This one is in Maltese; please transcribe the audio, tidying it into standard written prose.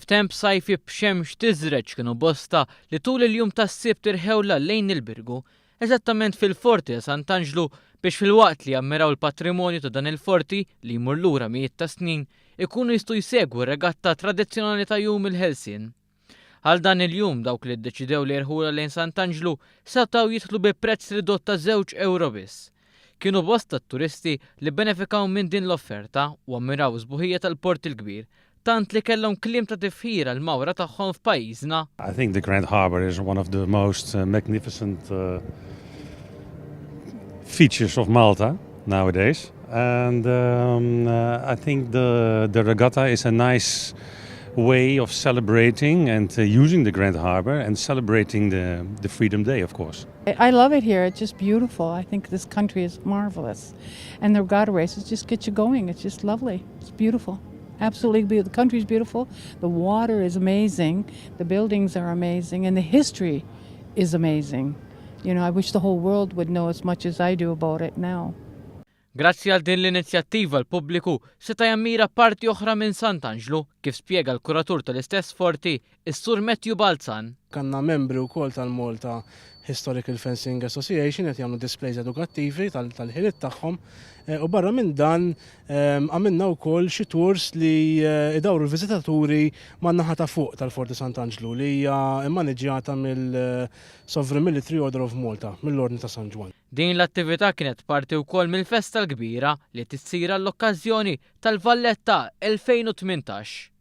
F'temp sajfi b'xemx tiżreġ kienu bosta li tul il-jum tas-Sibt irħewlha lejn il-Birgu, eżattament fil-Forti ta' Sant'Anġlu biex filwaqt li jammiraw il-patrimonju ta' dan il-forti li jmur lura mijiet ta' snin, ikunu jistgħu jsegwu r-regatta tradizzjonali ta' Jum il-Ħelsien. Għal dan il-jum dawk li ddeċidew li jerħulha lejn Sant'Anġlu setgħu jidħlu bi prezz ridott ta' żewġ ewro biss. Kienu bosta t-turisti li bbenefikaw minn din l-offerta u ammiraw is-sbuħija tal-Port il-Kbir, tant li kellhom kliem ta' tifħir għall-mawra tagħhom f'pajjiżna. I think the Grand Harbour is one of the most magnificent features of Malta nowadays and um, I think the, the regatta is a nice way of celebrating and using the Grand Harbour and celebrating the, the Freedom Day, of course. I love it here. It's just beautiful. I think this country is marvelous. And the regatta races just get you going. It's just lovely. It's beautiful. Absolutely beautiful. The country's beautiful. The water is amazing. The buildings are amazing. And the history is amazing. I wish the whole world would know as much as I do about it now. Grazzi għal din l-inizjattiva l-pubbliku seta' jammira parti oħra minn Sant'Anġlu, kif spjega l-kuratur tal-istess forti, is-Sur Matthew Balzan. Kellna membri wkoll tal-Malta Historical Fencing Association qed jagħmlu displays edukattivi tal-ħiliet tagħhom u barra minn dan għamilna wkoll xi tours li idawru l-viżitaturi man-naħa ta' fuq tal-Forti Sant'Anġlu li hija mmaniġġjata mill-Sovereign Military Order of Malta, mill-Ordni ta' San Ġwann. Din l-attività kienet parti wkoll mill-festa l-kbira li tissir għall-okkażjoni tal-Valletta 2018.